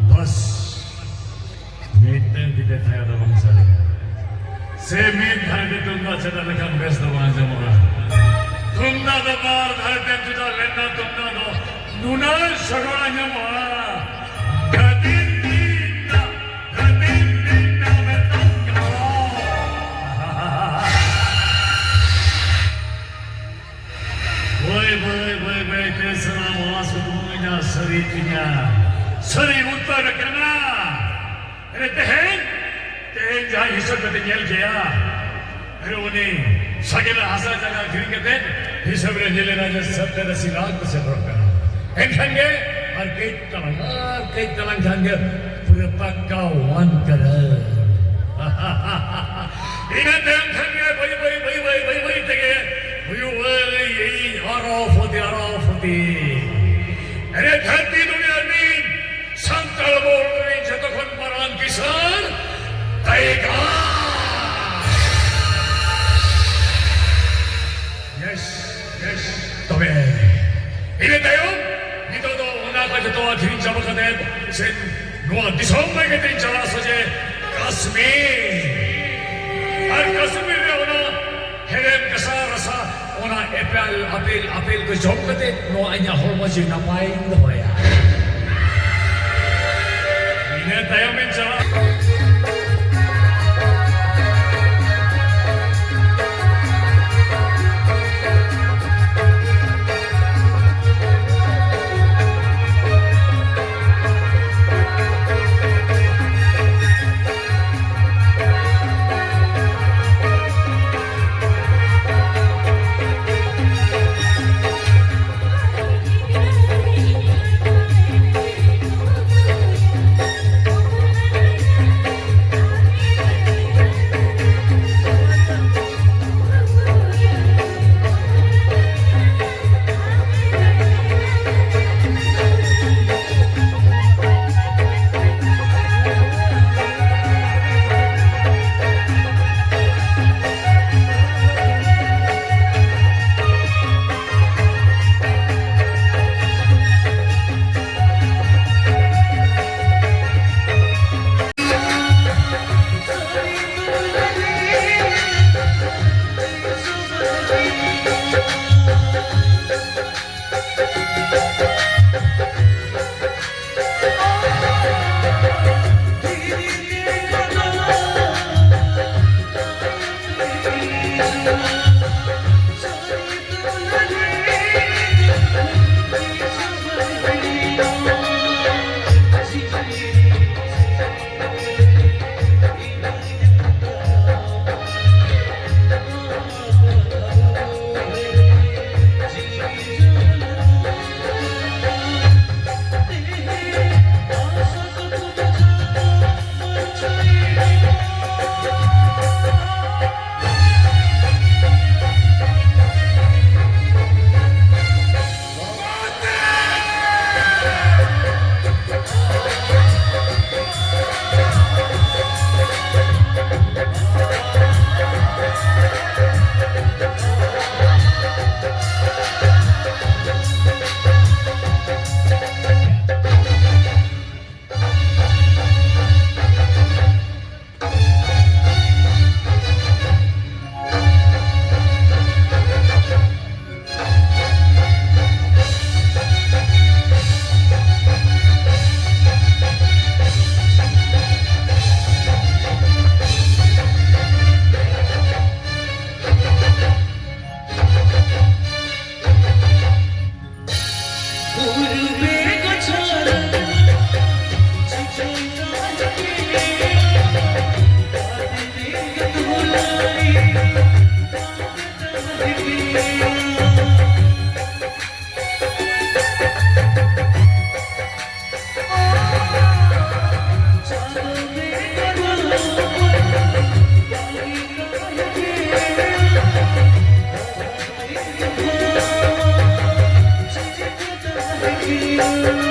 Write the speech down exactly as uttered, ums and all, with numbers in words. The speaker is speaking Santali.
ᱵᱟᱥ, ᱢᱤᱫᱴᱟᱝ ᱛᱤᱛᱮ ᱛᱷᱟᱭᱚ ᱫᱚ ᱵᱟᱝ ᱥᱟᱰᱮᱭᱟ᱾ ᱥᱮ ᱢᱤᱫ ᱫᱷᱟᱨᱮ ᱛᱮ ᱛᱩᱢᱫᱟᱜ ᱪᱮᱴᱟᱜ ᱞᱮᱠᱷᱟᱱ ᱵᱮᱥ ᱫᱚ ᱵᱟᱝ ᱟᱸᱡᱚᱢᱚᱜᱼᱟ᱾ ᱛᱩᱢᱫᱟᱜ ᱫᱚ ᱵᱟᱨ ᱫᱷᱟᱨᱮ ᱛᱮᱢ ᱪᱮᱴᱟᱜ ᱞᱮᱱᱟ, ᱛᱩᱢᱫᱟᱜ ᱫᱚ ᱱᱩᱱᱟᱹᱜ ᱥᱚᱜᱚᱲ ᱟᱸᱡᱚᱢᱚᱜᱼᱟ᱾ ᱫᱷᱟᱹᱨᱛᱤ ᱛᱤᱱ ᱫᱷᱟᱹᱨᱛᱤ ᱛᱤᱱ ᱢᱤᱫᱴᱟᱝ ᱜᱟᱲᱚ᱾ ᱵᱟᱹᱭ ᱵᱟᱹᱭ ᱵᱟᱹᱭ ᱵᱟᱹᱭ ᱛᱮ ᱥᱟᱱᱟᱢ ᱚᱱᱟ ᱥᱩᱠᱢᱩ ᱤᱧᱟᱹᱜ ᱥᱟᱹᱨᱤ ᱛᱤᱧᱟ᱾ ᱥᱟᱹᱨᱤ ᱩᱛᱟᱹᱨ ᱟᱠᱟᱱᱟ᱾ ᱟᱨᱮ ᱛᱮᱦᱮᱧ, ᱛᱮᱦᱮᱧ ᱡᱟᱦᱟᱸ ᱦᱤᱥᱟᱹᱵ ᱠᱟᱛᱮ ᱧᱮᱞ ᱠᱮᱭᱟ, ᱟᱨᱮ ᱩᱱᱤ ᱥᱟᱜᱮᱱᱟᱜ ᱦᱟᱥᱟ ᱡᱟᱭᱜᱟ ᱟᱹᱠᱷᱨᱤᱧ ᱠᱟᱛᱮ ᱦᱤᱥᱟᱹᱵ ᱨᱮ ᱧᱮᱞ ᱮᱱᱟ ᱡᱮ ᱥᱚᱛᱛᱚᱨ ᱟᱥᱤ ᱞᱟᱠᱷ ᱠᱚ ᱥᱮᱴᱮᱨᱚᱜ ᱠᱟᱱᱟ᱾ ᱮᱱᱠᱷᱟᱱ ᱜᱮ ᱟᱨ ᱠᱟᱹᱡ ᱛᱟᱞᱟᱝ, ᱟᱨ ᱠᱟᱹᱡ ᱛᱟᱞᱟᱝ ᱠᱷᱟᱱ ᱜᱮ ᱯᱩᱨᱟᱹ ᱯᱟᱠᱠᱟ ᱚᱣᱟᱱ ᱠᱟᱨᱚᱲ᱾ ᱤᱱᱟᱹ ᱛᱟᱭᱚᱢ ᱠᱷᱟᱱ ᱜᱮ ᱵᱟᱹᱭ ᱵᱟᱹᱭ ᱵᱟᱹᱭ ᱵᱟᱹᱭ ᱵᱟᱹᱭ ᱵᱟᱹᱭ ᱛᱮᱜᱮ ᱦᱩᱭᱩᱜᱼᱟ ᱤᱧ ᱟᱨᱚ ᱯᱷᱩᱴᱤ, ᱟᱨᱚ ᱯᱷᱩᱴᱤ᱾ ᱟᱨᱮ ᱫᱷᱟᱹᱨᱛᱤ ᱫᱩᱱᱤᱭᱟᱹ ᱨᱤᱱ ᱥᱟᱱᱛᱟᱲ ᱵᱚᱞ ᱨᱤᱱ ᱡᱚᱛᱚ ᱠᱷᱚᱱ ᱢᱟᱨᱟᱝ ᱠᱤᱥᱟᱹᱬ ᱴᱟᱭᱜᱟᱨ᱾ Yes, yes. ᱛᱚᱵᱮ ᱤᱱᱟᱹ ᱛᱟᱭᱚᱢ ᱱᱤᱛᱚᱜ ᱫᱚ ᱚᱱᱟ ᱠᱚ ᱡᱚᱛᱚ ᱟᱹᱠᱷᱨᱤᱧ ᱪᱟᱵᱟ ᱠᱟᱛᱮ ᱥᱮ ᱱᱚᱣᱟ ᱫᱤᱥᱚᱢ ᱨᱮᱜᱮ ᱛᱤᱧ ᱪᱟᱞᱟᱜ ᱥᱚᱡᱷᱮ ᱠᱟᱥᱢᱤᱨ᱾ ᱟᱨ ᱠᱟᱥᱢᱤᱨ ᱨᱮ ᱚᱱᱟ ᱟᱯᱮᱞ, ᱟᱯᱮᱞ ᱠᱚ ᱡᱚᱢ ᱠᱟᱛᱮ ᱱᱚᱣᱟ ᱤᱧᱟᱹᱜ ᱦᱚᱲᱢᱚ ᱡᱤᱣᱤ ᱱᱟᱯᱟᱭ ᱤᱧ ᱫᱚᱦᱚᱭᱟ᱾ ᱤᱱᱟᱹ ᱛᱟᱭᱚᱢ ᱤᱧ ᱪᱟᱞᱟᱜ᱾ ᱠᱤᱱ